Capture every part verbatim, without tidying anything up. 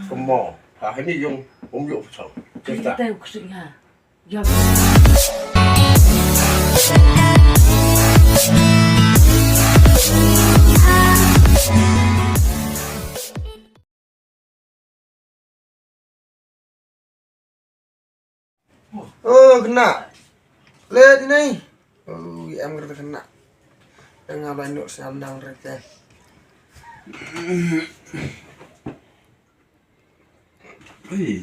Kumno? Ha, ini yung um yuk psau. Cerita. Kita yang kesini ha. Ya. Oh, kena. Let ini. Oh, em kena kena. Yang apa nuk siam nang rete. Hei.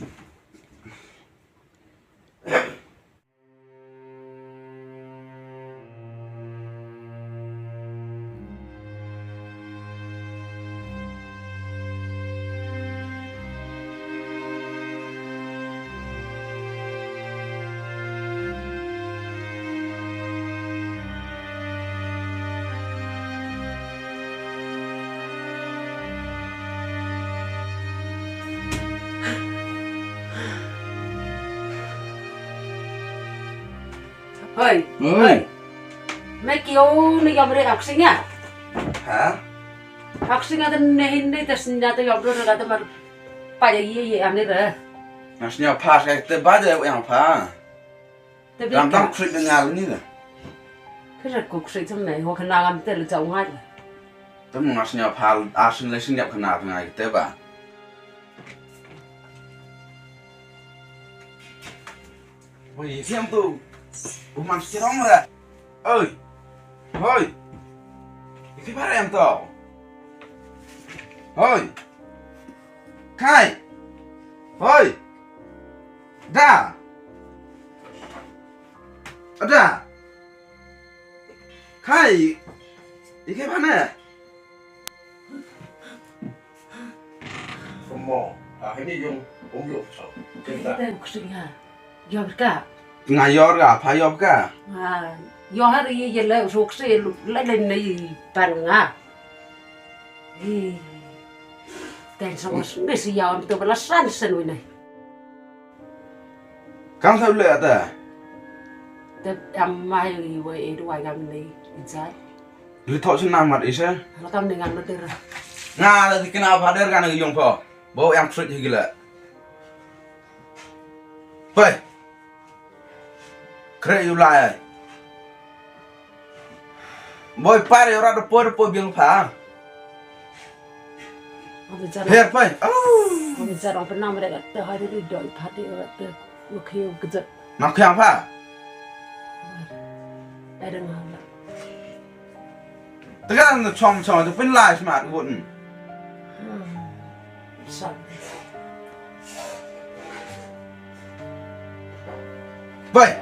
Hoi. Hoi. Hoi. Me kio ne yom re aksing ya. Ha? Aksing ada ne hin ne tas nya te yom re ada mar pa ya ye ye ane re. Ngas nya pa sa te ba de yang pa. Te bi Ram tam ka. Kusik de ngal ni de. Kira ku kusik tu me ho kena ngam te le jauh ngai. Tem ngas nya pa asin le sin yap kena ngai te ba. Woi, siam tu. Uman sirong ra. Oi. Hoi. Iki para em to. Hoi. Kai. Hoi. Da. Da. Kai. Iki mana? Kumno? Ah, ini yung, yung, yung, so. Kita. Kita yang kusing ha. Yor ka. Nga yor ka, pa yor ka. Ha. Yor hari ye ye le so kse le le ne pan nga. Ih. Ten so mas ne si yaw to bala san sen wine. Kang sa le ata. Te am mai we e duai gam ne inside. Li thok sien nang mat ise. La kam ne ngan ma tera. Nga la dikena ba der kan yung pho. Bo yang fruit hi gila. Poi. Kre yu lai. Boi par yu rat po po bil pha. Her poi. Oh. Jar ong penam re te hari ri doi phati re te. Ukhiu gejep. Nak khiang pha. Ada ngala. Tekan na chom chom tu pun lai smat won. Bai.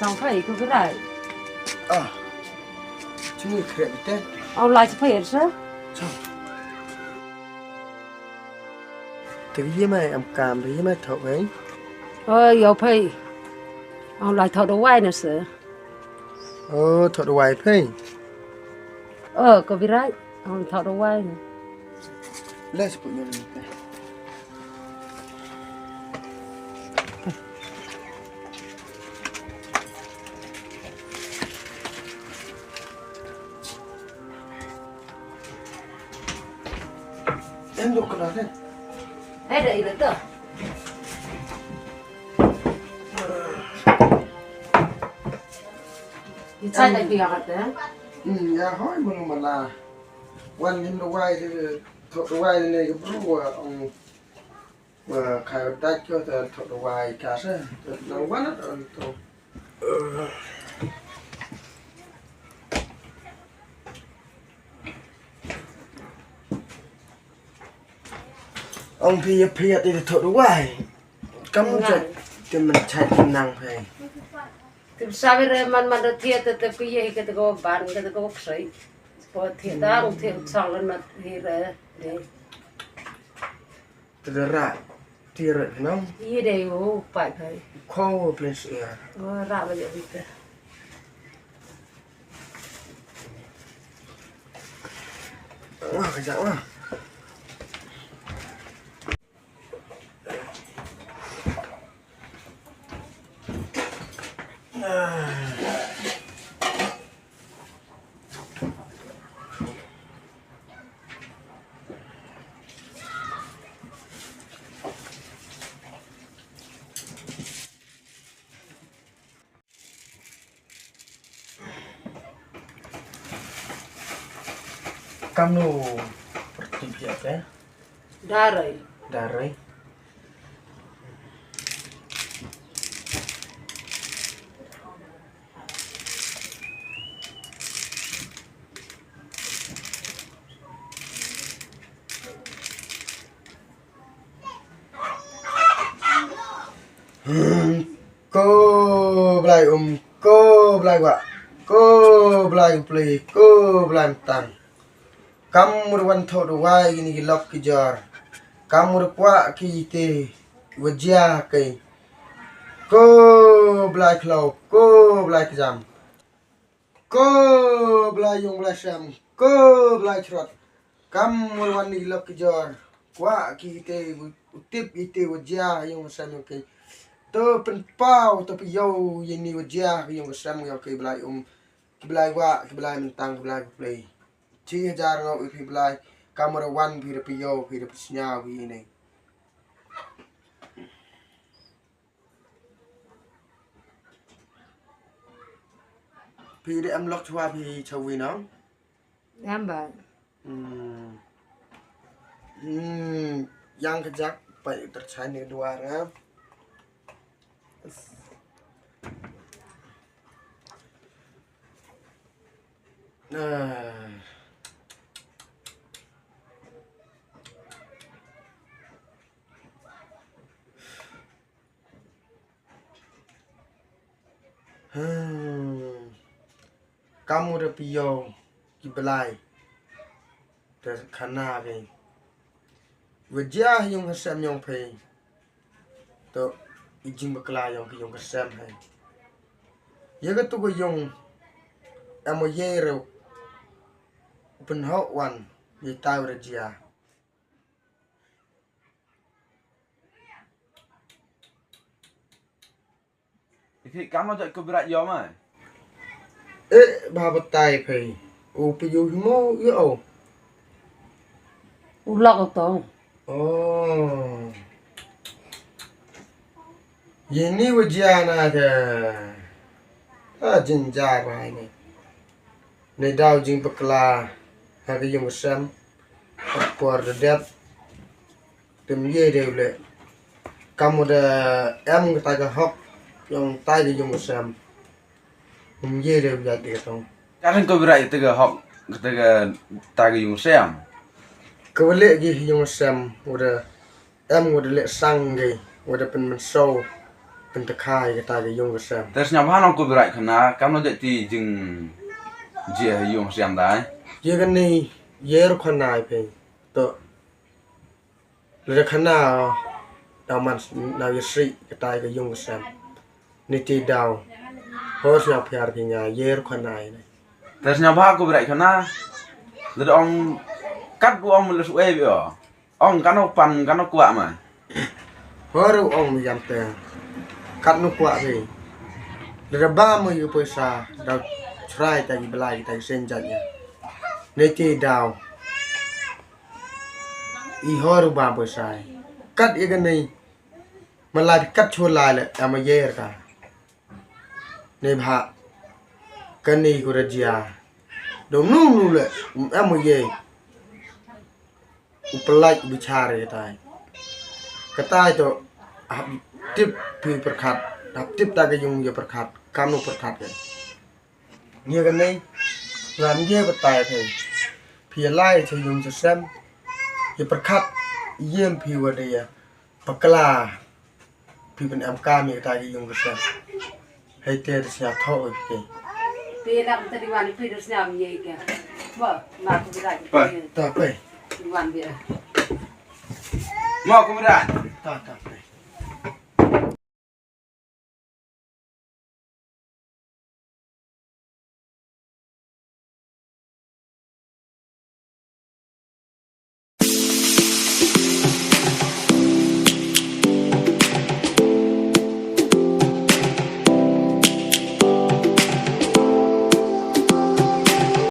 Sang phai ko berai. Ah. Chini kre bete. Au lai phai er sa. Te ye mai am kam, te ye mai thok wai. Oi, yo phai. Au lai thok do wai na sa. Oh, thok do wai phai. Oh, ko birai. Au thok do wai. Le sepu nyo ni. Em dok kena kan? Eh, dah iba tu. Inside lagi ya kata. Hmm, ya hoi mulu mala. Wan lim do wai de, thok do wai de ne ke bru wa ong. Wa khai dai kyo ta thok do wai ka se. Ta do wan ta to. Ong phi ïa phi ïa te thot wai. Kam ngan. Te man chai te nang phi. Te sa re man man da thiah te te phi ïa hi ka te ko ban ka te ko ksai. Ko thiah ta ong thiah sang lan mat hi re. Te da ra. Te ra nang. Ïa de u pai pai. Ko plis ïa. Ko ra ba ïa hi te. Wah, kejap wah. Kamnu pyrthei ïa te? Darei. Darei. Hmm. Ko Blai um, ko Blai wah, ko Blai pli, ko Blai mtang. Kam mur wan thot wai ini ki lok ki jor. Kam mur kwah ki te wajia kai. Ko Blai khlaw, ko Blai kjam. Ko Blai yung Blai sem, ko Blai chrot. Kam mur wan ni lok ki jor. Kwah ki te u tip ite wajia yung sem yung ki. To pynpaw to pynyoh ïa ni wajia yung sem yung ki Blai um. Ki Blai wah, ki Blai mentang, ki Blai play. Chi hajar ngau i phi Blai. Kam mur wan phi da pynyoh, phi da pynsnyaw phi ni. Phi dei em lok chwa phi chawi nong? Em ba. Hmm. Hmm. Yang kejak pai terchai ni dua ngam. Nah. Hmm. Kam u da pynyoh ki Blai. Te khana phi. Wajia yung ka sem yung phi. To i jingbakla yung ki yung ka sem hai. Ïa ka tu ka yung em o ye re. Pynhok wan ïa ta wajia. Iti kam lo jot ku berat yo mai. Eh, ba batai phi. U pi u himo yo. U lok u tong. Oh. Ye ni wajia na te. Ah, jinjar ba ni. Ni daw jingbakla ha ka yung ka sem. Por da dep. Te ym ye de u leh. Kam u da em kata ka hok, yung tai ka yung ka sem. Ym ye de u leh de ka tong. Ka ring ko bra ita ka hok, kata ka tai ka yung sem. Ka u leh ki yung sem, u da em u da leh sang ki, u da pynmynsaw, pyntakhai kata ka yung ka sem. Te sñiaw bha nong ko bra khana, kam no de ti jing jia yung sem dai. Ye kani, ye ru khana phi. To. Lada khana daw man s-, daw ïa sri katai ka yung ka sem. Ni ti daw. Hor sñiaw phiar ki nga yer khana ine. Te sñiaw bha ku bra khana. Lada ong kat u ong mele suwe bi o. Ong kano pan kano kwah ma. Hor u ong mi jam te. Kat nu kwah bi. Lada ba mu yu pisa daw chrai ta ki belai ta ki senjat nya. Ni ti daw. I hor u bam pisa. Kat i kani. Malai kat chulai le ama yer ka. Ni bha. Kani ku rajia. Do nu nu le. Um ama ye. U pelai u bichar katai. Katai to. Hap tip pi perkat. Hap tip ta ka yung ya perkat. Kanu perkat ka. Ngi ka nei, ngan ngi batai phi. Phi lai cha yung cha sem. Ïa pyrkhat, Ïem phi wa da ïa bakla. Phi pynemkam ïa kata ka ïung ka sem. Hei te da sñiawthooh ïa phi. Phi na ka tadi wan phi da sñiaw ïa ka. Ba, ma ku bra. Ba. Ta phi. Wan bia. Ma ku bra. Ta ta.